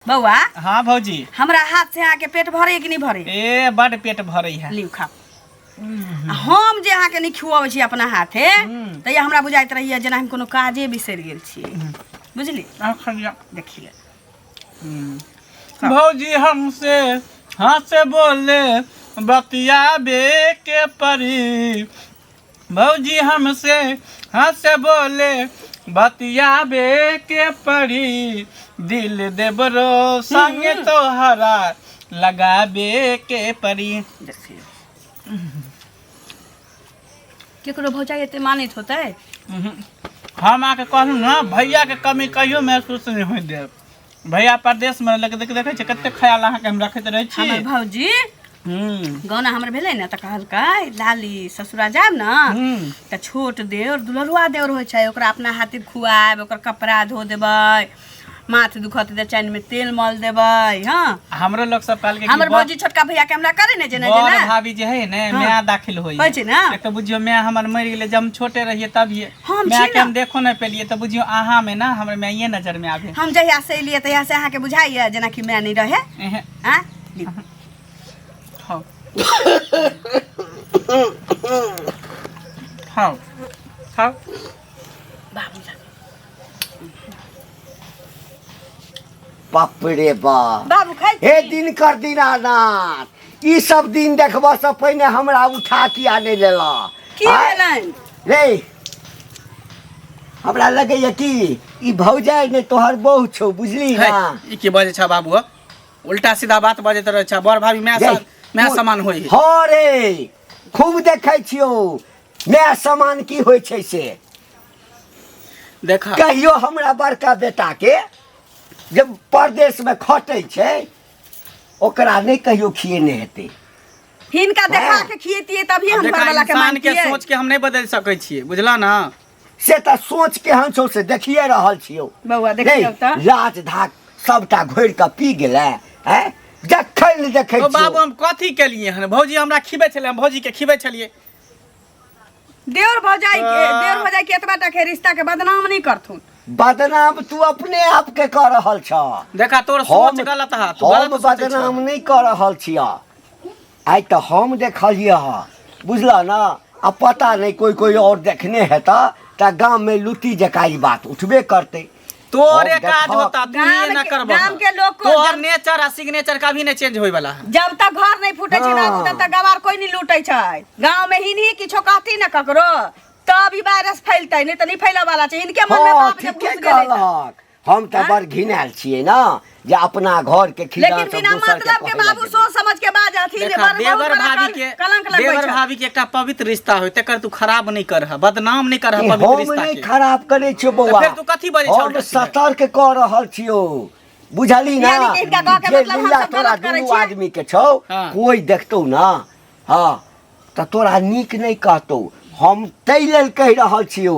बौआ। हाँ भौजी। हमरा हाथ से अहाँके पेट भरे कि नहि भरे? ए बड पेट भरे है। लिउ खाओ। आ हम जे अहाँके नहि खुआबै छी अपना हाथे तैया हमरा बुझाइत रहैया जेना हम कोनो काजे बिसरि गेल छी, बुझली? अहाँ खा लिअ। देखिए भौजी हमसे हाँ से बोले बतियाबे के परी, भौजी हमसे हाँ से बोले बतियाबे के परी, दिल देबरो संगे तोहरा लगाबे के परी। देखिए केकरो भौजाई एते मानैत होतै? हम अहाँके कहलहुँ ने भैया के कमी कहियो महसूस नहीं होय देब। भैया परदेश में लेकिन देखै छियै कते ख्याल अहाँके हम रखैत रहै छी। हमर भौजी गौना हमर भेलै ने तऽ कहलकै लाली ससुरा जायब ने तऽ छोट देवर दुलरुआ देवर होइ छै, ओकरा अपना हाथे खुआएब, ओकर कपड़ा धो देबै, माथ दुखत तऽ चैनमे तेल मल देबै। हँ हमरो लोग सब कहलकै कि हमर भौजी छोटका भैया के हमरा करे ने जेना बड़ जेना भाभी जे है ने हाँ। माय दाखिल होई होइ छै ने? एक तऽ बुझियौ माय हमर मरि गेलै जब हम छोटे रहियै तभिए हम माय छी के ने। हम देखो नहि पेलियै तऽ बुझियौ अहाँ में ना हमर माइये नजर में आबे। हम जहिया से एलियै तहिया से अहाँके बुझाइए जेनाकि माय नहि रहे? एहे। आँ लिउ। खाओ खाओ खाओ। बाबू लग। बाप रे बाप। बाबू खाइ छी? हे दिनकर दीनानाथ, ई सब दिन देखबऽ से पहिने हमरा उठा किया नहि लेलऽ? की आँय? भेलनि? रे हमरा लगैया कि ई भौजाइ नहि तोहर बहु छौ, बुझली है, ना? ई की बजै छ बाबू हो? उल्टा सीधा बात बजैत रहै छ। बड़ भाभी माय रे, माय समान होइ है। हँ रे, खूब देखै छियौ माय समान की होइ छै से। देखा कहियो हमरा बड़का बेटा के जे परदेश में खटै छै ओकरा नहि कहियो खिएने हेतै। हिनका देखा हाँ। के खिएतियै तभी हम देखा, घरवाला के इंसान के मानतियै। सोच के हम नहीं बदल सकै छियै, बुझला ना? से तऽ सोच केहन छौ से देखिए रहल छियौ। बौआ, देखियौ रे, तऽ। लाज धाक सबटा घोरि कऽ पी गेलै हैं, जखन देखै ओ बाबू छियौ। हम कथी केलियै हन? भौजी हमरा खिबै छलै, हम भौजी के खिबै छलियै। देवर भौजाई के, देवर भौजाई के एतबा टा के रिश्ता के बदनाम नहीं करथुन। बदनाम तू अपने आप के कऽ रहल छह। देखा तोर सोच गलत है, तू हम गलत सोचै छह। बदनाम नहीं कऽ रहल छियह। आइ तऽ हम देखलियै हँ, बुझलह ना? आ पता नहीं कोई कोई और देखने हेता तऽ गाम में लुटी जकाँ ई बात उठबे करतै। तोरे हम काज देखब। होता, तू ही गाम एना के- करबह। गाम के लोग को तोहर जब- नेचर आ सिग्नेचर कभी नहीं चेंज होय वाला है। जब तक घर नहीं फूटे छै बाबू तब तक गवार कोई नहीं लूटे छै। गांव में हिनही किछो कहती ना ककरो तब ई वायरस फैलतै, नहीं तऽ नहीं फैले वाला छै। हिनके मन में हँ, पाप जब ठीके घुस गेलै तऽ। कहलक। हम तऽ बड़ घिनायल छियै ना जे अपना घर के खिलाफ लेकिन सब बिना दोसर मतलब के कहै लए बाबू जेबै। सोच समझ के बाजथिन जे देखा, बड़ बहुत देवर बड़ा भाभी के कलंक लगबै देवर छै। भाभी के एकटा पवित्र रिश्ता होय, तेकर तू खराब नहीं करह, बदनाम नहीं करह ए, पवित्र हम रिश्ता नहीं के। खराब करै छियौ बौआ। तऽ फेर तू कथी बजै छह हम उल्टा सीधा? सतर्क कऽ रहल छियौ, बुझली ना? यानी कि हिनका कहऽ के जे मतलब हम लीला सब तोरा गलत करै दुनू छियै? आदमी के छौ, हाँ। कोई देखतौ ना, हाँ, तऽ तोरा नीक नहीं कहतौ। हम ताहि लेल कहि रहल छियौ।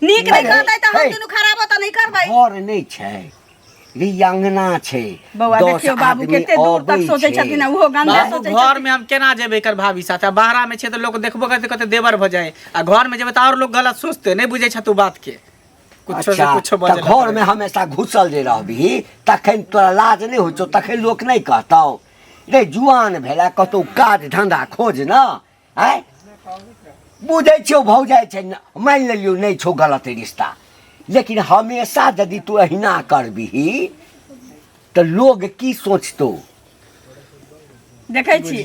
नीक नहीं अरे, कहतै तऽ हम हे। दुनू खराब तऽ नहीं करबै। घर नहीं छै रे, अंगना छै। बौआ, 10 देखियौ बाबू आदमी कते दूर तक अबै सोचै छै। छथिन आ ओहो गंदा बाबू, सोचै घर छथिन। में हम केना जेबै एकर भाभी साथे? बाहरा में छै तऽ लोक देखबो करतै, कहतै देवर भऽ जाए, आ घर में जेबै तऽ आओर लोक गलत सोचतै। नहीं बुझै छ तू बात के, कुछो से अच्छा, कुछो तऽ बजै घर में हमेशा घुसल जे रहबही तखन तोरा लाज नहीं होइ छौ? तखन लोक नहीं कहतौ रे जुआन भेला, कतौ काज धंधा खोज ना। आँय बुझै छियौ भौजाइ छै, मानि लेलियौ नहि छौ गलत रिश्ता, लेकिन हमेशा यदि तू अहिना करबिही तऽ लोग की सोचतौ? देखै छी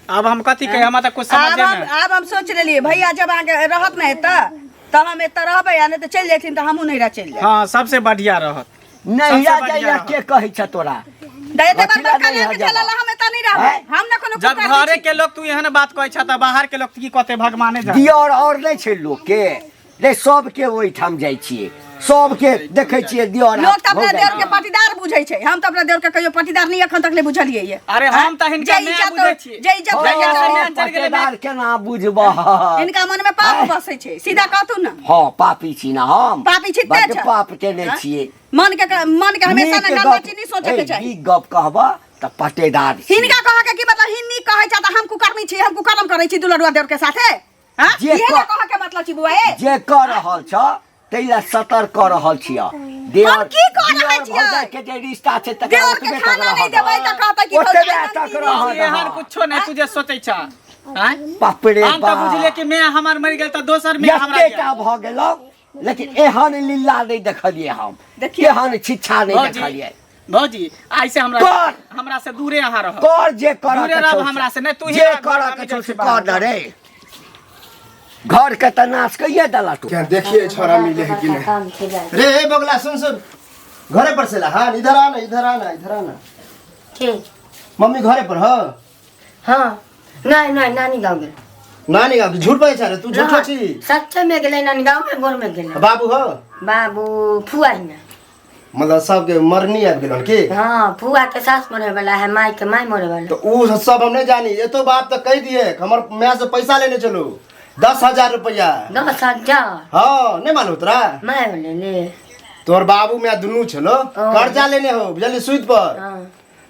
आब हम कथी कही, हमरा तऽ कुछ आब समझे हम नहि। आब हम सोच लेलियै भैया जब अहाँके रहत ने एतऽ तब हम एतऽ रहबै, आ नहि तऽ चलि जेथिन तऽ हमहूँ नैहरा चलि जायब। हाँ, सबसे बढ़िया रहत। नैहरा सबसे जाइला बढ़िया के कहै छ तोरा? दै एते अथी बार ला बड़का नैहरा लेके चलल, जाबऽ। हम एतऽ नहि रहबै। आँय? हम ने कोनो जब कुकर्मी घरे छी। के लोग तू एहन बात कहै छ तऽ बाहर के लोग की कहतै भगवाने जाने। दियर और नहि छै लोक के रे, सबके ओहिठाम जाइ छियै, सबके देखै छियै दियर लोक तऽ अपना भौजाइ देवर के के। पाटीदार बुझै छै, हम तऽ अपना देवर के कहियो पाटीदार नहि एखन तक नहि बुझलियै ये। अरे हम तऽ हिनका जे माय इज्जत बुझै छियै। जे इज्जत हँ, लऽ के चलै। माय चलि गेलै, माय। पटेदार केना बुझबह? हिनका मन में पाप बसै छै, सीधा कहतू ना। हँ, पापी छी ना हम? पापी छी बड्ड तें छ। पाप केने हँ? छियै। मन के हमेशा नीक ना गंदा गप- चीज नहीं सोचे के ए, चाही। नीक गप कहबह तऽ पटेदार छी। हिनका कह के की मतलब? हिन नीक कहै छ तऽ हम कुकर्मी छी, हम कुकर्म करै छी दुलरुआ देवर के साथे? हाँ? जे इहे ना कह- कह के मतलब छी बुआ ए। जे कऽ रहल छ ताहि लए सतर्क कऽ रहल छियह। देवर हम की कऽ रहल देवर छियै? भौजाइ के जे रिश्ता छै तकरा देवर के ओतबे तक खाना रहऽ नहि देबै दहक। तऽ कहतै कि ओतबे भौजाइ तक गलती रहऽ नहि। एहन दहक। कुछो नहि तू जे सोचै छ आँय? बाप रे हम तऽ बाप। बुझलियै कि मैं हमर मरि गेल तऽ दोसर मैं हमरा एतेटा भऽ गेलौ लेकिन एहन लीला नहि देखलियै हम। देखियौ। एहन शिक्षा नहि भौजी, देखलियै। भौजी आइ से हमरा कर। हमरा से दूरे अहाँ रहब। कर जे करऽ दूरे के रहब छौ हमरा से, नहि तू ही जे रह, करऽ घर के छौ में से जाइ कर छी न रे। घर के तऽ नाश कहिए देला तू। क्या देखिए छोरा मिले है कि नहीं। काम छै जाइ। रे ए बगला सुन सुन, घरे पर से ला। हाँ इधर आना इधर आना इधर आना। ठीक। मम्मी घरे पर हो? हाँ नहीं नहीं, नानी गाँव गेल। नानी गाँव झूठ बजै छ रे तू, झूठो छी। सच्चे में गेलै नानी गाँव में, भोर में गेलै। बाबू हो? बाबू फुआ ही ना। मतलब सबके मरनी आबि गेल की? हाँ फुआ के सास मरे वाला है, माई के माई मरे वाला। तो उ सब हम नहीं जानी। ये तो बाप तो कह दिए हमर माय से पैसा लेने चलू 10,000 रुपया। 10,000? हाँ नहीं मालूम तोरा? माय ले ले। तोहर बाबू माय दुनू छलो कर्जा लेने हो बुझली सूद पर। हाँ।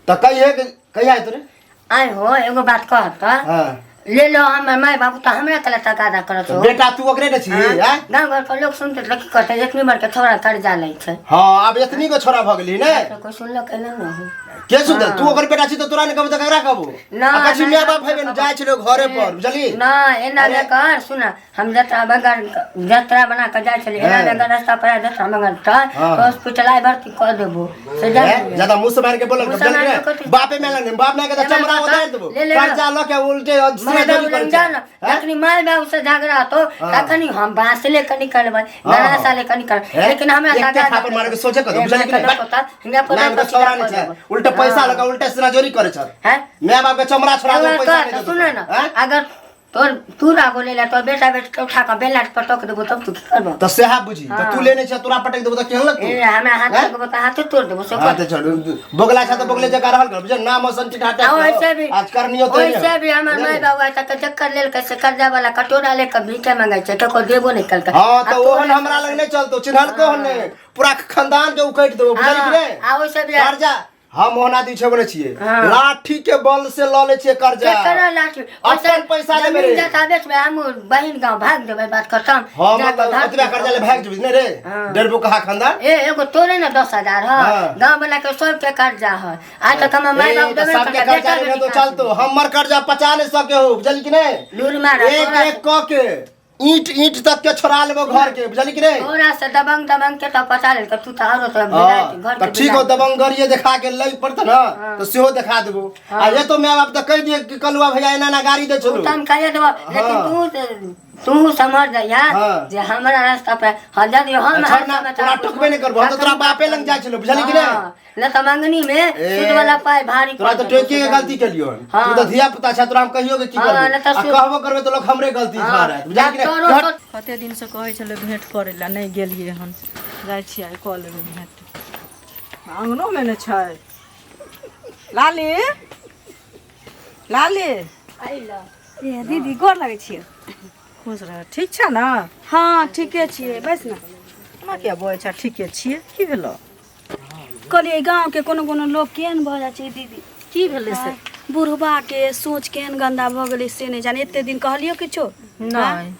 तो कहिए कहिया आय तोरे? आइ हो एगो बात कह त। हाँ। ले लो हमर माय बाबू त हमरा कला तकादा करत हो। बेटा तू ओकरे ने छी आय? गाँव घर पर लोग सुनते त की कहते, एतनी बड़ के छोरा कर्जा लै छै। हाँ आब एतनी को छोरा भ गेली ने। तो कोई सुनलक एना न हो। के सुनते? तू ओकर बेटा छी त तोरा ने कहबो त ककरा कहबो? ना, आ कछि ना, माय ना, बाप हेबे ने जाइ छलो घरे पर बुझली? ना एना अरे। ने कर सुन, हम जतरा बगर जतरा बना के जाइ छलियै, एना हाँ। बगर रास्ता पर जतरा बगर त हाँ। हॉस्पिटल भर्ती कऽ देबो से जा। हैं? ज्यादा मुंह से मार के बोलल मुँह से मार के बुझल कथी? बापे में लगे बाप माय के त ए, चमड़ा माय उतार देबो। ले ले ना। कर्जा ल के उल्टे माय बाबू लग जा ना, हैं? जखनी माय बाबू से झगड़ा तो हाँ। तखनी हम बांस लेके निकलबै, हाँ। गरासा लेके निकलबै, हैं? लेकिन हमरा एकटे झगड़ा थापड़ मारे के सोचे कऽ दो, ए, बुझलियै कि माय नहि? के पता, हमरा पता नाम के तो छोरा सीधा नहि कऽ छै, देबो। उल्टे पैसा हाँ। लगा उल्टे सिराजोरी करे छ। हैं? माय बाप के चमड़ा छोड़ा देबो, अगर पैसा कर नहि तो देबो। सुन ना, हैं? अगर तोर तू ना बोले ला तो बेटा बेटी के उठा के बेला पर टोक देबो तब तू की करबो? त सेहा बुझी त हाँ। तू लेने छ तोरा पटक देबो त केहन लगतौ? ए हमरा हाथ हैं? लगबो त हाथे तोड़ देबो से हाँ कर। त छोड़ बोगला छ त बोगले जगह रहल कर बुझल नाम असन टिठाटा। आ वैसे भी आज करनियो तो वैसे भी हमर माय बाबू आइ तक चक्कर लेल के से कर्जा वाला कटोरा लेके भीखे मंगै छै, ककरो देबो नहि कलकै। हाँ आ त ओहन तोरे हमरा लग नहि चलतो, चिन्हलको हन नहि, पूरा खानदान के उकैट देबो बुझल कि नहि? हाँ, आ ओइसे भी कर्जा हम ओना दी छै बोले छियै। हाँ। लाठी के बल से ल ले छियै कर्जा। केकरो लाठी? अपन पैसा लेबै रे। जमीन जथा बेचबै, हम बहिन गाँव भाग जेबै, बात खतम। हाँ जा कऽ मतलब धर ओतबा कर्जा ले भाग जेबै नहि रे? हाँ। डेढ़ कहा खानदान। ए एगो तोरे ने 10,000 ह। हाँ। गाँव वाला के सबके कर्जा है। आइ तक हमर माय ए, बाप तऽ देबे सबके नहि कर्जा करतै, लेने बेटा तो बेटी चलतो, हमर कर्जा पचा नहि सके हो बुझल कि नहि? लूर मारा एक तोरा एक क के ईंट ईंट तक के छोड़ा लेबो घर के बुझल कि नहि? तोरा से दबंग दबंग के तऽ पचा लेलकै, तू तऽ आरो तो हाँ, घर तऽ के ठीक हो दबंगरिये देखा के लै पड़त ना तऽ सेहो देखा देबो। आ ये तो माय बाप तऽ कहि दिए कि कलुआ भैया एना एना गाड़ी दै छलू। तऽ हम कहिए देबो, लेकिन हाँ। तू तू समझ जाइया हाँ। जे हमरा रास्ता पे हाँ यदि हम छोड़ ना, तोरा टोकबे नहि करबो, हम तऽ तोरा बापे लग जाइ छलौ बुझलही कि नहि? हाँ, नहि तऽ मंगनी में ए, सूद वाला पाइ भारी तोरा पड़ तऽ जेतौ, टोकिए के से गलती केलियो हन। हाँ। तू तऽ धिया पुता छ, तोरा हम कहियो के की हाँ, करबो? नहि तऽ आ कहबो करबे तऽ लोक हमरे गलती खा रहत बुझलही कि नहि? डॉक्टरो हट। तो कते दिनसँ कहै छलै भेँट करै लए, नहि गेलियै हन। जाइ छियै आइ कऽ लेबै भेँट। अङ्गनोमे ने छै लाली, लाली। ए दीदी गोर लगै छियै। खुश रह, ठीक छ ने? हाँ ठीके छियै, बैस ने। एना किया बजै छ? ठीके छियै, की भेलो? कहलियै गाँवके कोनो कोनो लोक केहन भऽ जाइ छै दीदी। की भेलै से? बुढ़बा के सोच केहन गन्दा भऽ गेलै से नहि जाने। एते दिन कहलियो किछो नहि।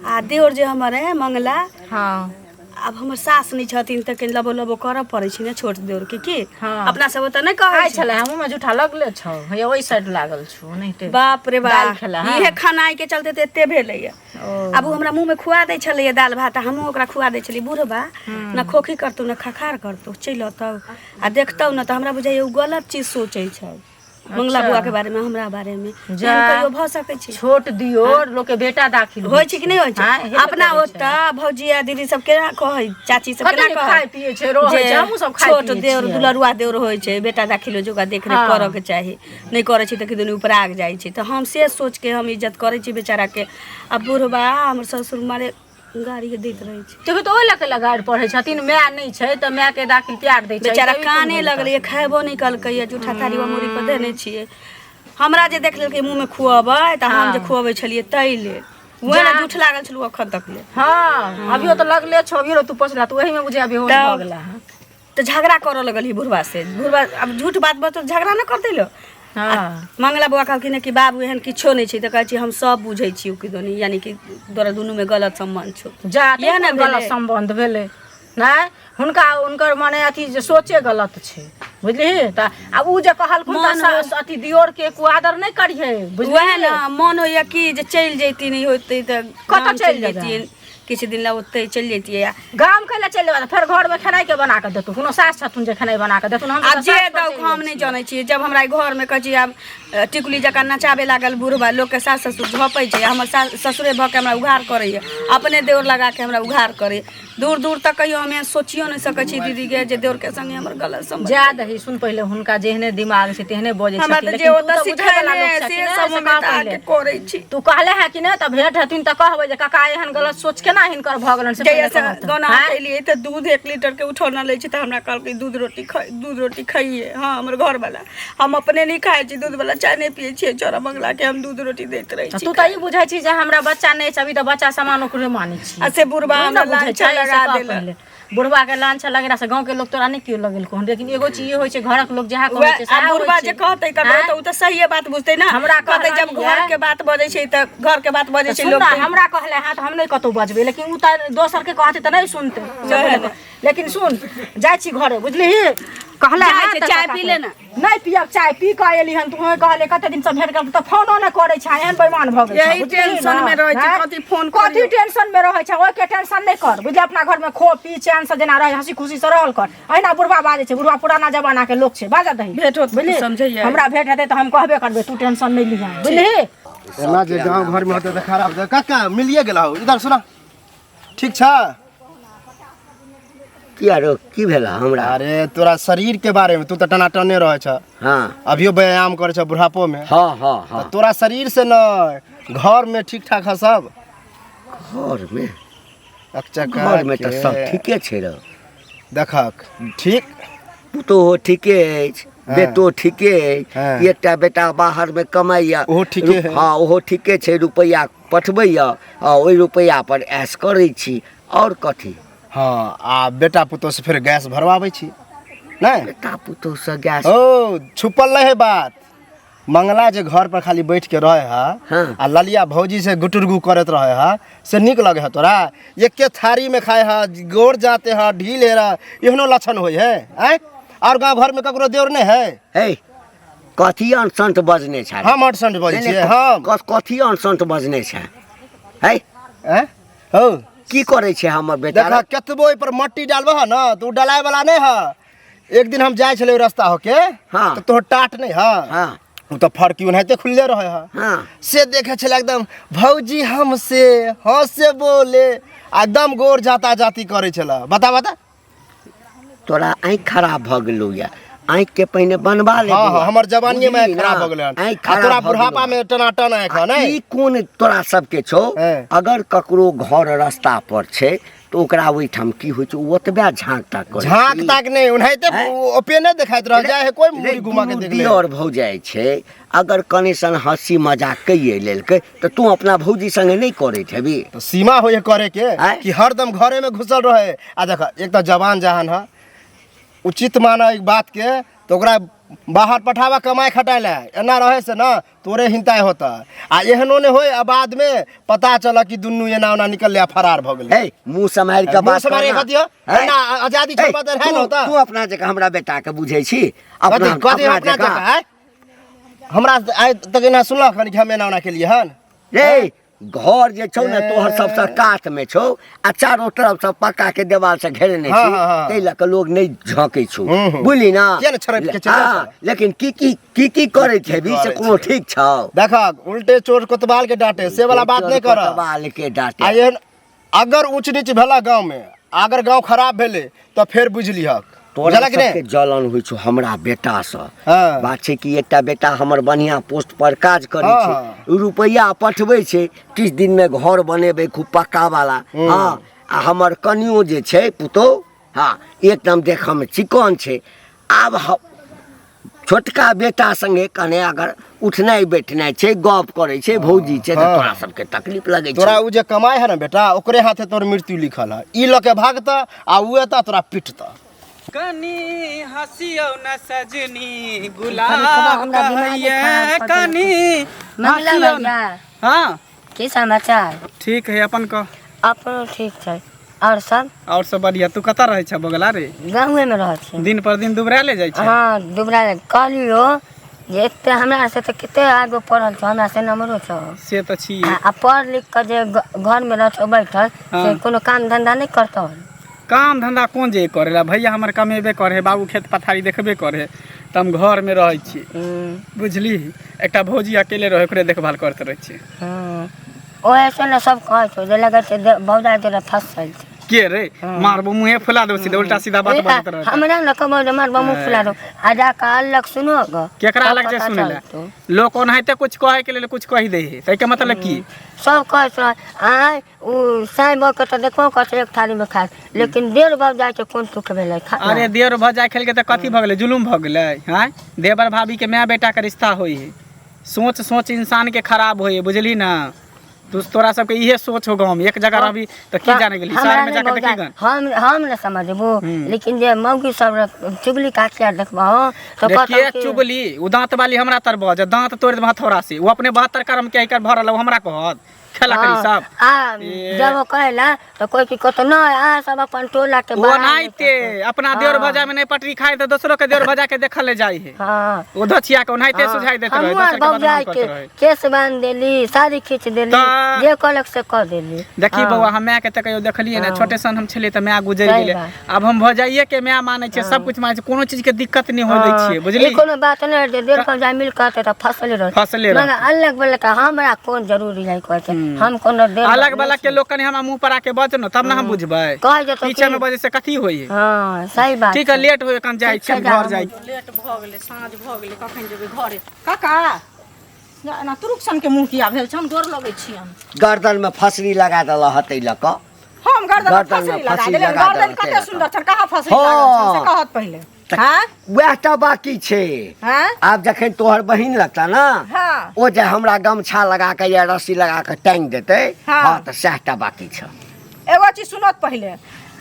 आ देवर जे हमर है मंगला, हाँ आब हमर सास नहि छथिन तऽ कनि लबो लबो करऽ पड़ै छै ने छोट देवर के की। हाँ। अपना सब ओतऽ नहि कहै खाइ छै। छलै, हमहूँ जूठा लगले छौ, हैया ओहि साइड लागल छौ ओनाहिते। बाप रे दालि बाप, खेला, हाँ। इहे खानाइ के चलते तऽ एते भेलैया। आब ओ हमरा मुँह में खुआ दै छलैया दालि भात, आ हमहूँ ओकरा खुआ दै छलियै। बुढ़बा न खोखी करतौ न खखार करतौ, चलि अतौ आ देखतौ न तऽ हमरा बुझाइया ओ गलत चीज सोचै छै मंगला बुआ के बारे में, हमरा बारे में। जा। एहन कहियो भऽ सकै छै? छोट दियो लोक के बेटा दाखिल होइ छै कि नहि होइ हाँ, छै? हेबे अपना करै छै। ओतऽ भौजी आ दीदी सब केना कहै, चाची सब कते केना नीक कहै खाइ पियै छै, रहै जे छै, हमहूँ सब खाइ छोट पियै देवर छियै। दुलरुआ देवर होइ छै, बेटा दाखिल होइ छै, ओकरा देखरेख हाँ। करऽ के चाही, नहि करै छै तऽ किदन उपराग जाइ छै। तऽ हम से सोच के हम इज्जत करै छी बेचारा के। आ बुढ़बा हमर ससुर मारे गाड़ी के दैत रहै छै। तभी तऽ ओहि लऽ के लगाड़ पढ़ै छथिन, माय नहि छै तऽ माय के दाखिल प्यार दै छै। बेचारा तभी काने कोन लगलै, खेबो नहि कलकै, जूठा थारी मुड़ी पर देने छियै। हमरा जे देख लेलकै मुँहमे खुअबै तऽ हम जे खुअबै छलियै ताहि लेल वएह ने जूठ लागल छलहुँ अखन तक ले। हाँ अभियो तऽ लगले छौ, अभियो तू पोछला तऽ ओहिमे बुझे अभी होश भऽ गेला हँ। तऽ झगड़ा करऽ लगल ही बुढ़वा से। बुढ़वा आब झूठ बात बतो झगड़ा नहि करतै लो। हँ। मंगला बौआ कहलखिन कि बाबू एहन किछो नहि छै, तऽ कहै छी हम सब बुझै छी ओ किदोनी, यानी कि तोरा दुनूमे गलत सम्बन्ध छौ। जा इएह ने ने गलत भेलै। सम्बन्ध भेलै नहि, हुनका हुनकर मने अथी जे सोचे गलत छै, बुझलिही? तऽ आ उ जे कहलखुन तऽ मन अथी दियोर के कुआदर नहि करिहे, बुझलिही? वएह ने मन होइए कि जे चलि जैती, नहि होइतै तऽ कतऽ गाम चलि जेबै? जैतियै किछु दिन लए, ओतहि चलि जैतियै। गाम कैला चलि जेबै? फेर घरमे खेनाइ के बना कऽ देतौ? कोनो सास छथुन जे खेनाइ बना कऽ देथुन? हम आब जे दौक हम नहि जनै छियै। जब हमरा घरमे कहै छी आब टिकुली जकाँ नचाबे लागल बुढ़बा, लोकके सास ससुर झपै छै, हमर सास ससुरे भऽ के हमरा उघार करैए, अपने देवर लगा के हमरा उघार करैए। दूर दूर तक कहियो हम एहन सोचियो नहि सकै छी दीदीके जे देवरके संगे हमर गलत सम्बन्ध। जा दही, सुन पहिले, हुनका जेहने दिमाग छै तेहने बजै हमरा छथिन, तऽ जे लेकिन तू ओतऽ तऽ बुझै वला सिखेने लोक से छथिन ने, सब से हम कह एतऽ पहिले। आके करै छी। तू कहले है कि नहि? तऽ भेंट हेथिन तऽ कहबै जे काका एहन गलत सोच केना हिनकर भऽ गेलनि से जहिया पहिले से कहत। गौना आँय? केलियै तऽ दूध 1 लीटर के उठौना लै छै, तऽ हमरा कहलकै दूध रोटी खाइ, दूध रोटी खाइए। हाँ, हमर घरवाला, हम अपने नहि खाइ छी, दूध वाला चाय नहि पियै छियै, चोरा बंगला के हम दूध रोटी दैत रहै तऽ छी। तू तऽ ई बुझै छी जे हमरा बच्चा नहि छै अभी, तऽ बच्चा समान ओकरे मानै छी। आ से बुढ़बा तू हमरा ने बुझै लांछन छै, से लगा कह देलक। पहिले। बुढ़बा के लांछन लगेला से गाँव के लोग तोरा नहि केओ लगेलको हन, लेकिन एगो चीज ई होइ छै, घरक लोग जएह कहै वएह छै आ सएह होइ बुढ़बा छै। जे कहतै ककरो आँय? तऽ ओ तऽ सहिए बात बुझतै ने। हमरा कहतै जब कहलनि घर ये। के बात बजै छै तऽ घर के बात बजै तऽ छै सुन लोक ने, तऽ- हमरा कहले हँ तऽ हम नहि कतहु बजबै, लेकिन ओ तऽ दोसरके कहतै तऽ नहि सुनतै से वएह बोलबै। लेकिन सुन, जाइ छी घरे, बुझलिही? कहले जाइ हँ छी, तऽ चाय काका पी ले ने। नहि पियब चाय, पी कऽ एली हन। तू कहले कते दिन से भेंट कर तऽ फोनो नहि करै छै, एहन बेईमान भऽ गेल छै, यही बुझलिही ने? टेंशन में रहै छी, आँय? कथी फोन कथी करियौ? टेंशन में रहै छै? ओहिके टेंशन नहि कर, बुझलिही? अपना घर में खो पी, चैन से जेना रहै, हंसी खुशी से रहल कर। अहिना बुढ़बा बाजै छै, बुढ़बा पुराना जमाना के लोक छै, बाजऽ दही। भेंट होत बुझलिही? समझैयै। हमरा भेंट हेतै तऽ हम कहबे करबै, तू टेंशन नहि लिहे, बुझलिही? एना जे गाँव घरमे होतै तऽ खराब होतै। काका मिलिए गेल हौ, इधर सुना, ठीक छ? किया रो, की भेल हमरा? अरे तोरा शरीर के बारे में, तू तऽ टनाटने रहै छ। हाँ। अभियो व्यायाम करै छ बुढ़ापो में। हाँ हाँ हाँ। तऽ तोरा शरीर से न, घर में ठीक ठाक है सब? घर में अकचका घर में तऽ के। सब ठीके छै रो। देखक ठीक। पुतोहो ठीके अछि। हाँ। बेटो ठीके अछि। हाँ। एकटा बेटा बाहर में कमाइया। ओहो ठीके है। हाँ, ओहो ठीके छै, रुपैआ पठबैया आ ओहि रुपैआ पर ऐश करै छी, आओर कथी? हाँ, आ बेटा पुतोह से फेर गैस भरवाबै छी नहि? बेटा पुतोह से गैस? ओ छुपल नहीं है बात। मंगला जे घर पर खाली बैठ के रहे है हाँ। आ ललिया भौजी से गुटुरगू करत रहे है, से नीक लगे है तोरा? एके थारी में खाए है, गोर जाते है, ढील है रहा, एहनो लक्षण होइ है? आँय, और गाँव घर में ककरो देवर नहीं है? हे, कथी अनसंत बजने छै? हम अटसंट बजै नहि, नहि, छियै हम? कथी अनसंत बजने छै है? आँय? हौ, की करै छै हमर बेटा? देखा, कतबो ओहि पर मट्टी डालबह है न तऽ ओ डलाय वाला नहीं है। एक दिन हम जाइ छलै रास्ता होके हाँ। तऽ तोहर टाट नहीं है? हाँ। ओ तऽ फड़की ओनाहिते खुलले रहे है। हाँ। से देखे छलै एकदम भौजी हमसे हंसे बोले आ एकदम गोर जाता जाती करै छलै, बता बता। तोरा आँखि खराब भऽ गेलौ या, आँखि के पहिने बनवा ले। हाँ बौआ। हाँ, हमर जवानीये में बुझली आँखि खराब ना? भऽ गेलै हन। आँखि आ खराब तोरा भऽ बुढ़ापा गेलौ। में टनाटन आँखि है नहि? ई कोन तोरा सबके छौ? हैं। अगर ककरो घर रास्ता पर छै तऽ ओकरा ओहिठाम की होइ छै, ओ ओतबे झाँक ताक करै झाँक छै। ताक नहि, ओनाहिते हैं? ओपेने देखाइत रह जाइ है, कोई मुड़ी घुमा के दुनू देख ले। दियर भौजाइ छै, अगर कने सन हंसी मजाक कैये लेलकै तऽ तू अपना भौजी संगे नहि करैत हेबी? तऽ सीमा होइ है करे के आँय? कि हरदम घरे में घुसल रहे। आ देख, एक तऽ जवान जहान है, उचित माना एक बात के तऽ ओकरा बाहर पठाबा कमाए खटाए ला। एना रहे से ना तोरे हिंताय होता, आ एहनो नहि होय आ बाद में पता चल कि दुनू एना ओना निकल आ फरार भऽ गेलै। हे, मुँह सम्हारि कऽ मुँह बात सम्हारि कर ना। कऽ दियौ। हैं? एना आजादी हे, छोड़बा तऽ रहै ने होता। तू अपना जकाँ हमरा बेटा के बुझै छी? अपना कथी कथी अपना जकाँ? जकाँ आँय? हमरा आइ तक एना सुनलक हन कि हम एना ओना केलियै हन? रे, घर जे छौ ने तोहर सबसँ कात में छौ आ चारो तरफ से पक्का के देवाल से घेरने हाँ, छी, हाँ, हाँ। ताहि लऽ कऽ लोग नहि झाँकै छौ, हूँ, हूँ। बुझली ना? किया ने छड़पि के चलि हाँ, जाउ? लेकिन की की की की करैत हेबी से करै कोनो छै? ठीक छौ? देखक, उल्टे चोर कोतवाल के डांटे से वाला बात नहीं कर। कोतवाल के डांटे। आ एहन अगर ऊंच नीच भेला गांव में, अगर गांव खराब भेले तऽ फेर बुझि लिहक। तोरा बुझलक सबके ने? जलन होइ छौ हमरा बेटासँ। हाँ। बात छै कि एकटा बेटा हमर बढ़िआँ पोस्ट पर काज करै हाँ, छै, रुपैआ पठबै छै, किछु दिनमे घर बनेबै खूब पक्का वाला। हँ, आ हमर कनियो जे छै पुतोह, हँ, एकदम देखऽमे चिकन छै। आब छोटका बेटा संगे कने अगर उठनाइ बैठनाइ छै, गप करै छै, भौजी छै, तऽ हाँ। तोरा सबके तकलीफ लगै तोरा छै। उ जे कमाइ है ने बेटा, ओकरे हाथे तोर मृत्यु लिखल है। ई लऽ के भागतऽ आ उ एतऽ तोरा पिटतऽ। कनी हँसियौ न सजनी कभी गुलाब हमरा दिमागे कहैये खराब कऽ कनी मंगला हँसियौ न भैया हाँ की समाचार? ठीक है, अपन कह। अपनो ठीक छै। और सब? और सब बढ़िया। तू कतऽ रहै छ बगला रे? गाँवे में रहै छी। दिन पर दिन दुबरा ले जाइ छै। हाँ दुबरा कहलियो जे एते हमरा से तऽ कते आगू पढ़ल छौ, हमरा से नम्बरो छौ। से तऽ छी। आ पढ़ लिख कऽ जे घर में रहतौ बैठल हाँ। से कोनो काम धंधा नहि करतौ। काम धंधा कोन जे करेला भैया, हमर कमेबे करे, बाबू खेत पथारी देखबे करे, तऽ हम घर में रहै छी। बुझली, एकटा भौजी अकेले रहै, ओकरे देखभाल करैत रहै छी। ओहे से ने सब कहै छौ जे लगै छै भौजाइ तोरा फँसल छै। के रे? मारबो मुँहे फुला देबो, सीधे उल्टा सीधा बात बाजैत रहत। हमरा न कहबो जे मारबो मुँह फुला देबो, आ जाकऽ अलग सुनो ग। केकरा तब अलग जे पता सुनै लए? चलतौ। लोक ओनाहिते कुछ कहै के लेल कुछ कहि दै है, ताहिके मतलब की? सब कहै छै आँय ओ साँइ भऽ कऽ तऽ देखबो करै छै एक थारीमे खाइत, लेकिन डेढ़ भऽ जाइ छै, कोन सुख भेलै खाना? अरे देवर भऽ जाइ खेलकै तऽ कथी भऽ गेलै? जुलुम भऽ गेलै? आँय, देवर भाभी के माय बेटा के रिश्ता होइ है। सोच सोच इंसान के खराब होइ है, बुझली ना? तू तोरा सबके इहे सोच हो, गाँव में एक जगह रहबी तऽ की जाने गेली, हमरा शहर में नहि जाके देखी भौजाइ, गन। हम नहि समझबो, लेकिन जे मौगी सब चुगली काटिया देखबहो तऽ रे कहतौ के कि चुगली? उ दांत वाली हमरा तर बज, दांत तोड़ देब हथौड़ा से। उ अपने 72 कर्म के एकर भरल, उ हमरा कहत खेला करी हाँ, सब। आ ए। जब ओ कहेला तऽ कोई की कहतो नहि, अहाँ सब अपन टोला के ओ बाहर ओनाहिते अपना देवर भजा में नहीं पटरी खाए तऽ दोसरो के देवर भजा के देखल ले जाइ है। हाँ। ओ धचिया के ओनाहिते सुझाई देत रहे, हमहूँ आर दोसर के बदनाम भौजाइ करत के रहे। केस बान्हि देली, साड़ी खींच देली, तऽ जे कहलक से कऽ देली। देखी हाँ। बौआ, हम माय के तऽ कहियो देखलियै ने, छोटे सन हम छलियै तऽ माय गुजरि सही गेलै। बात। आब हम भौजाइये के माय मानै छियै, सब कुछ मानै छियै, कोनो चीज के दिक्कत नहि होइ दै छियै, बुझली? ई कोनो बात नहि जे डेढ़ भौजाइ मिल कऽ तऽ फसले रहत। फसले रहत। मगर अलग वाला के हमरा कोन जरूरी है कहै छै, हम कोनो डेढ़ अलग वाला के लोग कनि हमरा मुंह पर आके बज न तब ने हम बुझबै। कहै जेतौ पीछे में बजै से कथी होइ है? हाँ सही बात। ठीक है, लेट होय, कन जाइ ठीक छै, छी घर जा। जाइ। लेट भऽ गेलै, साँझ भऽ गेलै, कखन जेबै घरे? काका, एना तुरुक सन के मुँह किया भेल छै? हम गोर लगै छियनि। गर्दन में फसरी लगा देल हतै लऽ कऽ। हम गर्दन में गर्दन में फसरी लगा फसरी देलियै? लगा गर्दन देलकै कते लऽ कऽ। सुन्दर छनि, कहाँ फसरी हाँ। लागल छनि से कहत पहिले। हाँ? वएह तऽ बाकी छै। हाँ? आब जखन तोहर बहिन लगता ना, हाँ। ओ जे हमरा गमछा लगा के या रस्सी लगा के टांगि देतै। हाँ। हाँ, तऽ सएह टा बाकी छै। एगो चीज सुनत पहिले,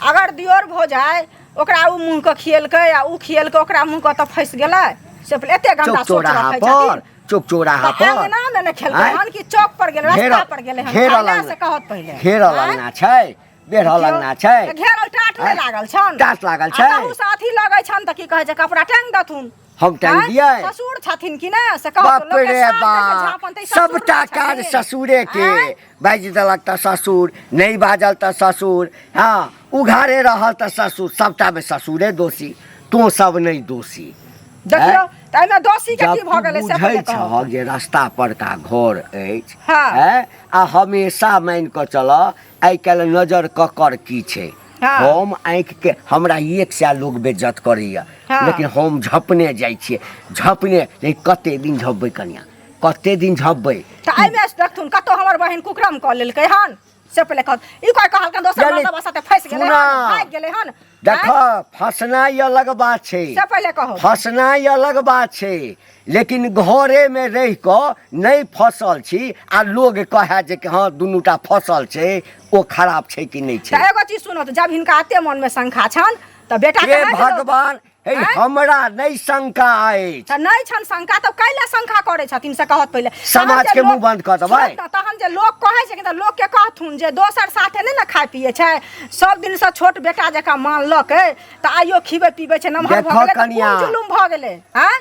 अगर दियोर भऽ जाय ओकरा उ मुँह के खियलकै आ उ खियलकै ओकरा मुँह के तऽ फँसि गेलै, से पहिले एते गंदा चौक सोच चौराहा रखै पर छथिन। चौक चौराहा तऽ पर अंगना मे ने खेलकै आँय? हन कि चौक पर गेलै, रास्ता पर गेलै हन घेरल खाय लए, अंगना। से कहत पहिले। घेरल आँय? अंगना छै, बेढ़ल अंगना छै। तऽ घेरल टाट नहि आँय? लागल छन? टाट लागल आ छै। तहू से अथी लगै छन तऽ की कहै छै, कपड़ा टांगि देथुन। हम टांगि आँय? दियै? ससुर छथिन कि ने से कहत। बाप लोक के रे सास दै छै बाप, झाँपन तऽ ई ससुर सबटा नहि काज छथिन? ससुरे के। आँय? बाजि देलक तऽ ससुर, नहि बाजल तऽ ससुर, हँ उघारे रहल तऽ ससुर, सबटा मे ससुरे दोषी, तों सब नहि दोषी। देखियौ तऽ एहिमे दोषी के जब की भऽ तू गेलै से बुझै पहिले कहू। छहक जे रास्ता परका घर अछि, हाँ। हैं, आ हमेशा मानि कऽ चल आइ काल्हि नजर ककर की छै। हाँ। हम आँखि के हमरा 100 लोग बेज्जत करैया, हाँ। लेकिन हम झपने जाइ छियै, झपने। लेकिन कते दिन झपबै कनिया, कते दिन झपबै? तऽ एहिमे देखथुन कतौ हमर बहिन कुकरम कऽ लेलकै हन से पहिले कहत। ई कोइ कहलकन दोसर यानी मर्दबा साथे फँसि गेलै सुना। हन, भागि गेलै हन? देख, आँय? फसनाइ अलग बात छै। से पहिले कहू। फसनाइ अलग बात छै, लेकिन घरे में रहि कऽ नहि फसल छी आ लोग कहै जे कि हँ दुनूटा फसल छै, ओ खराब छै कि नहि छै? तऽ एगो चीज सुनू, तऽ जब हिनका एते मनमे शंका छनि तऽ बेटा के हे नहि देलहुँ? भगवान, हे आँय? हमरा नहि शंका अछि। तऽ नहि छनि शंका तऽ कैला शंका करै छथिन से कहत पहिले। समाज तहन जे के मुँह लोक- बंद कऽ देबै? सुनत ने, तहन जे लोक कहै छै तऽ लोकके कहथुन जे दोसर साथे नहि ने खाइ पियै छै, सब दिनसँ छोट बेटा जकाँ मानलकै तऽ आइयो खिबै पिबै छै, नमहर भऽ देखऽ गेलै तऽ कोन कनियाँ। जुलुम भऽ गेलै? आँय?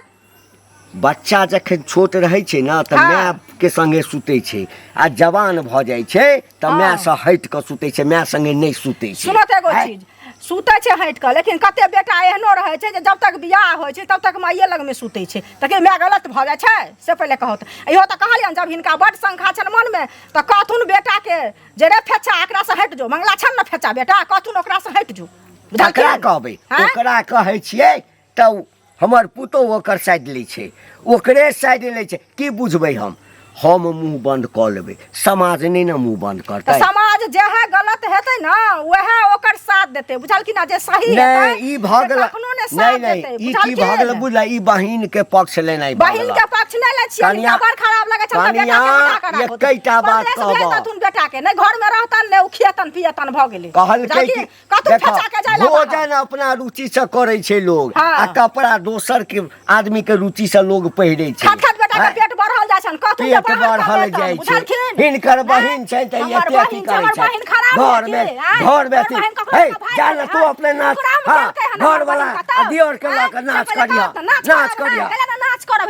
बच्चा जखन छोट रहै छै ने तऽ हाँ। माय के संगे सुतै छै, आ जवान भऽ जाइ छै तऽ हाँ। माय से हटि कऽ सुतै छै, माय संगे नहि सुतै छै। सुनत एगो आँय? चीज, सुतै छै हटि कऽ, लेकिन कते बेटा एहनो रहै छै जे जब तक बियाह होइ छै तब तक माइए लगमे सुतै छै, तऽ की माय गलत भऽ जाइ छै से पहिले कहत। इहो तऽ कहलियनि, जब हिनका बड्ड शंका छनि मनमे तऽ कहथुन बेटाके जे रे फेचा, एकरासँ हटि जो, मंगला छनि ने फेचा बेटा, कहथुन ओकरासँ हटि जो। ककरा बुझलखिन? कहबै? आँय? ओकरा कहै छियै तऽ हमर पुतोहु ओकर साइड लै छै, ओकरे साइड लै छै। की बुझबै हम? हम मुंह बंद कऽ लेबै, समाज नहि ने मुंह बंद तऽ करतै। समाज जेहे गलत हेतै ने वएह ओकर साथ देतै, बुझल कि ना? जे सही नहि हेतै ई भऽ से गेल कखनो ने नहि साथ नहि देतै, ई की भऽ गेल बुझलखिन? बुझल, ई बहिन के पक्ष लेनाइ भऽ बहिन गेल। के पक्ष नहि लै छियै, कनिया- हिनका बड़ खराब लगै छनि तऽ बेटा के हटा कऽ कनिया राखू। एकैटा बात परदेश भेज कहबह। देथुन बेटा के, नहि घर में रहतन नहि ओ खियतन पियतन भऽ गेलै। कहलकै बुझलखिन? कि कतौ देखो, फँसा के जाय ला बाहर। भोजन अपना रुचि से करै छै लोग हाँ। आ कपड़ा दोसर के आदमी के रुचि से लोग पहिरे छै। खट खट बेटा के हैं? पेट बढ़ल जाइ छनि, कतौ जे पेट बाहर बढ़ल कमेतन, जाइ छै। बुझलखिन? हिनकर बहिन छै तऽ हमर एते अथी बहिन छै, करै हमर छै। बहिन खराब घर है में की? आँय? घर में हमर अथी बहिन ककरो हे भाई जा है, ना तू हाँ? अपने नाच कुकरा में हाँ खेलकै हन घर हमर वाला बहिन कतौ? दियोर के लऽ आँय? कऽ नाच से पहिले करिह, कहत तऽ नाच नाच करब, करिह। कहले ने नाच करब।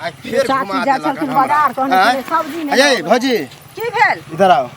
आइ फेर चाची घुमा जाइ देलक छलखिन हमरा। बाजार, कहने आँय? छलै सब्जी नहि अये लेबै। भौजी की भेल? इधर आओ।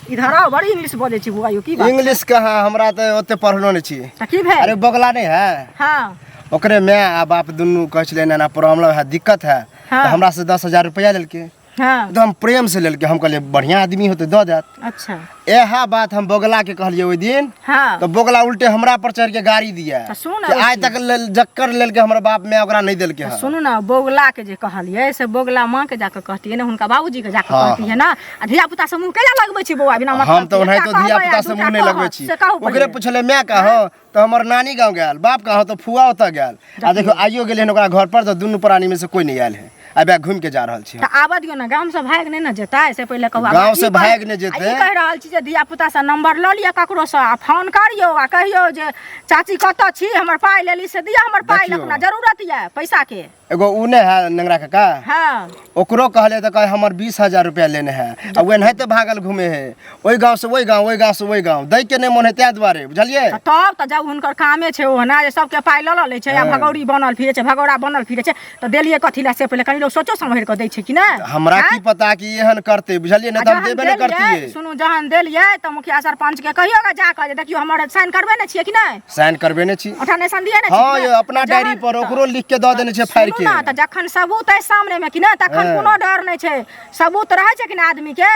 इधर आओ, बड़ी इंग्लिश बजै छी बौआ यौ, की बात? इंग्लिश कहाँ, हमरा तऽ ओते पढ़लो नहि छी। तऽ की भेल? अरे बगला नहि है? हाँ। ओकरे माय आ बाप दुनू कहै छलै एना एना प्रॉब्लम है, दिक्कत है। हाँ। तऽ हमरा से 10,000 रुपया लेलकै। हाँ। एकदम प्रेम से लेलकै, हम कहलियै बढ़िआँ आदमी होतै दऽ देत। अच्छा। इएह बात हम बगला के कहलियै ओहि दिन। हाँ। तऽ बगला उल्टे हमरा पर चढ़ के गाड़ी दिया तऽ सुन कि आइ तक लेल जक्कर लेलकै हमर बाप माय ओकरा नहि देलकै हन। सुनू ने, बौगला के जे कहलियै से बौगला माँ के जाके कहतियै ने, हुनका बाबूजी के जाके हाँ, कहतियै ने। आ धिया पुता से मुँह केला लगबै छी बौआ बिना मतलब हम तऽ के? ओनाहितो एकटा धिया कहबै आ पुता से दूटा मुँह नहि लगबै कहत, छी। से कहू ओकरे पहिले। पुछलै माय कहाँ, तऽ हमर नानी गाँव गेल, बाप कहाँ तऽ फुआ ओतऽ गेल। आ देखियौ आइयो गेलै हन ओकरा घर पर तऽ दुनू प्राणी में से कोई नहि आयल है, आबि घुमि के जा रहल छी। तऽ आबऽ दियौ ने, गाम से भागि नहि ने जेतै से पहिले कहू। आब गाँव ई से भागि नहि जेतै। आ ई कहि रहल छी जे धिया पुता से नंबर लऽ लिअ ककरो से आ फोन करियौ आ कहियौ जे चाची कतऽ छी, हमर पाइ लेली से दिअ हमर पाइ, देखियौ। अपना जरूरत यऽ पैसा के। एगो उ नहि है नेंगरा काका? हाँ। ओकरो कहले तऽ कहे हमर 20,000 रुपया लेने है, आ ओ एनाहिते भागल घूमे है ओहि गाँव से ओहि गाँव, ओहि गाँव से ओहि गाँव, दै के नहि मोन है ताहि दुआरे, बुझलियै? तऽ तब तऽ जब हुनकर कामे छै ओहना जे सबके पाइ लऽ लऽ लै छै आ हाँ। भगौड़ी बनल फिरै छै, भगौड़ा बनल फिरै छै, तऽ देलियै कथी लए से पहिले कनि लोक सोचो सम्हरि कऽ दै छै कि नहि? हमरा की आँय? पता कि एहन करतै, बुझलियै? नहि आ तऽ हम जहन देबे नहि देलियै, करतियै। सुनू, जहन देलियै तऽ मुखिया सरपंच के कहियौ गे जा कऽ जे देखियौ हमर साइन करबे नहि छियै कि नहि? साइन करबेने छी। ओठा नहि दिए ने छी हाँ कि यौ, नहि? अपना जहन डायरी पर ओकरो लिख के दऽ देने छै फाड़ि सुनू के। ने, तऽ जखन सबूत अइ सामने मे कि नहि तखन हाँ। कोनो डर नहि छै। सबूत रहै छै कि नहि आदमी के,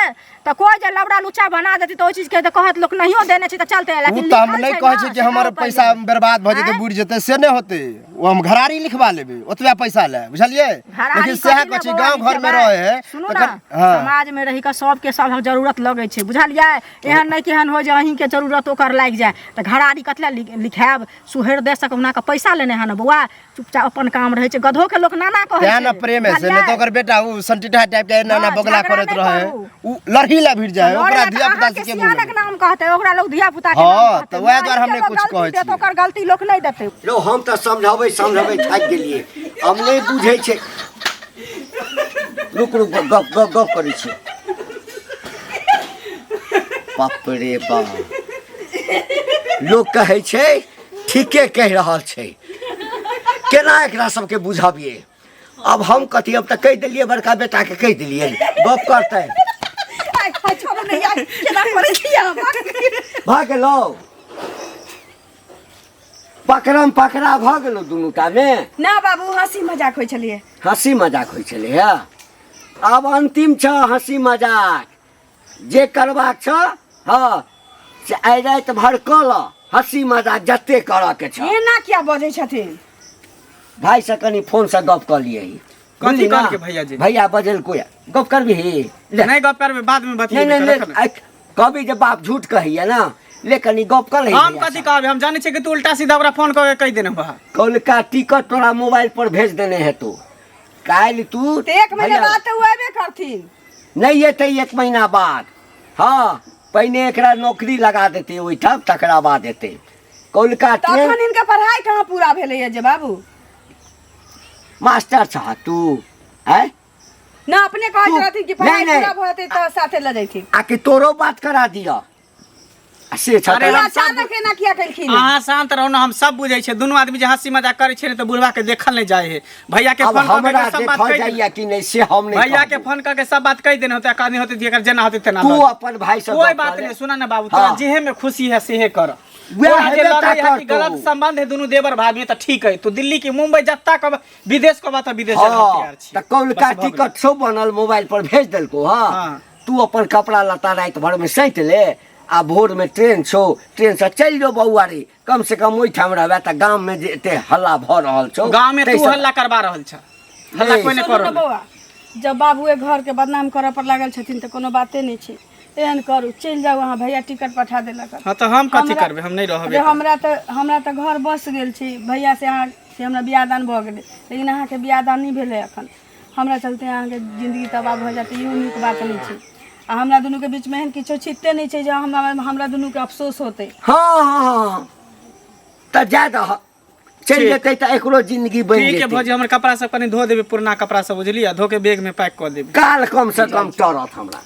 तऽ कोइ जे लबड़ा लुच्चा बना देतै तऽ ओहि चीज के तऽ कहत लोक नहियो देने छै तऽ चलतै, ओ लेकिन तऽ हम लिखल नहि छै कहै ने, छी कि से हमर कहू पहिले। पैसा बर्बाद भऽ जेतै आँय? बुड़ि जेतै, से नहि होतै। ओ हम घरारी लिखवा लेबै ओतबे पैसा लए, बुझलियै? घरारी लेकिन सएह कथी कहै छी ले गाँव बौआ घर मे लिखेबै? रहै है सुनू तऽ ने, हाँ। समाज मे रहि कऽ सबके सबक जरूरत लगै छै, बुझलियै? एहन नहि केहन हो जे अहींके जरूरत ओकर लागि जाय, तऽ घरारी कथी लए लिखायब? सुहृदय से कहुना कऽ पैसा लेने है ने बौआ, चुपचाप अपन काम रहै छै। गधो के लोक नाना कहै तें ने छै, प्रेम है से, नहि तऽ ओकर बेटा उ संटीठा टाइप के एना एना हाँ, बगला झगड़ा करैत नहि रहै, करू। उ लड़ही ला भिड़ जाय, लड़े ओकरा ला तऽ धिया पुता अहाँके से के मुँह सियानक लगै? नाम कहतै, ओकरा लोक धिया पुता के हाँ, नाम कहतै। तऽ वएह दुआरे हम अहींके नहि लोक कुछ गलती कहै देत, छियै। ओकर गलती लोक नहि देतै। यौ हम तऽ समझाबै समझाबै थाकि गेलियै, हम नहि बुझै छै। रुक रुक, गप गप गप करै छी। बाप रे बाप, लोक कहै छै ठीके कहि रहल छै, केना एकरा सबके बुझबियै? अब हम कथी, अब तऽ कहि देलियै बड़का बेटाके कहि देलियै गप करतै। आइ, आइ, छोड़ू ने यार, केना करै छी अहाँ? भऽ गेलौ पकड़म पकड़ा भऽ गेलौ दुनू टा मे। ना बाबू, हंसी मजाक होइ छलियै। हंसी मजाक होइ छलै हे। आब अंतिम छ हंसी मजाक जे करबाक छ, हँ से आइ राति भर कऽ लऽ हंसी मजाक जते करऽ के छ। एना किया बजै छथिन? भाई से कनि फोन से गप कऽ लियै। कथी बुझली ना? कहलकै भैया जी? भैया बजलको या गप करबिही? ले। नहि गप करबै, बाद में नहीं बतियेबै। नहीं रखऽ ने। नहीं, कहबी जे बाप झूठ कहैया ना, ले कनि गप कर लही। हम भैया कथी से। कहबै? हम जानै छियै कि तू उल्टा सीधा ओकरा फोन कऽ के कहि देने बा। कौलका टिकट तोरा मोबाइल पर भेज देने हेतौ, काल्हि तू तऽ एक महीना भैया- बाद तऽ ओ अयबे करथिन। नहि एतै एक महीना बाद, हँ पहिने एकरा नौकरी लगा देतै ओहिठाम, तकरा बाद एतै। कौलका तऽ ट्रेन अखन हिनकर पढ़ाइ कहाँ पूरा भेलैया जे बाबू? मास्टर छह तू आँय? ना अपने कहैत तू- रहथिन कि पढ़ाइ नहीं, नहीं। पूरा भऽ जेतै तऽ साथे लऽ जैथिन। आ कि तोरो बात करा दिअ आ से छह अरे तऽ- हम सब अचानक एना किया केलखिन? अहाँ शांत रहू ना, हम सब बुझै छियै। दुनू आदमी जे हंसी मजाक करै छियै ने तऽ बुढ़वा के देखल नहि जाइ है। भैया के अब फोन कऽ हमरा के सब बात देखल कहि देने, जाइया कि नहि से हम नहि भैया के कहबो। फोन कऽ के सब बात कहि देने होतै, कहने होतै जेकर जेना होतै तेना तू लऽ जाउ। अपन भाई से कोई गप बात कऽ ले। नहीं, सुना ना बाबू, तोरा हाँ। जेहे में खुशी है सेहे कर। वएह तोरा जे हेबे टा लगै है कि करतौ। गलत संबंध है दुनू देवर भाभी तऽ ठीक है, तू दिल्ली की मुंबई जत्ता कब विदेश को बात विदेश हाँ, तैयार छी। तऽ कौलका बस भऽ गेलै। टिकट सब बनल मोबाइल पर भेज देलको। हाँ हाँ। तू अपन कपड़ा लत्ता राति भर में सैत ले आ भोर में ट्रेन छौ, ट्रेन से चलि जो बौआ रे, कम से कम ओहिठाम रहबे तऽ गाम में जे एते हल्ला भऽ रहल छौ गाँव में तू ताहिसँ- हल्ला करवा रहल छ, हल्ला कोई नहीं सुनू कर ने रहल। बौआ, जब बाबुए घरके बदनाम करऽ पर लागल छथिन तऽ कोनो बाते नहि छै। एहन करू, चलि जाउ अहाँ, भैया टिकट पठा देलक। हँ, तऽ हम कथी करबै? हम नहि रहबै। अरे हमरा तऽ घर बस गेल छी भैया से, अहाँ से हमरा बियाह दान भऽ गेलै, लेकिन अहाँके बियाह दान नहि भेलै एखन। हमरा चलते अहाँके जिन्दगी तबाह भऽ जायत, इहो नीक बात नहि छै। आ हमरा दुनूके बीचमे एहन किछो छिते नहि छै जे हमरा हमरा दुनूके अफसोस होतै। हँ, तऽ जाय दह, चलि जेतै तऽ एकरो जिंदगी बनि ठीक है। जेतै। भौजी, हमर कपड़ा सब कनि धो देबै, पुरना कपड़ा सब, बुझलियै? धो के बैग में पैक कऽ देबै। काल कम से कम टरत हमरा।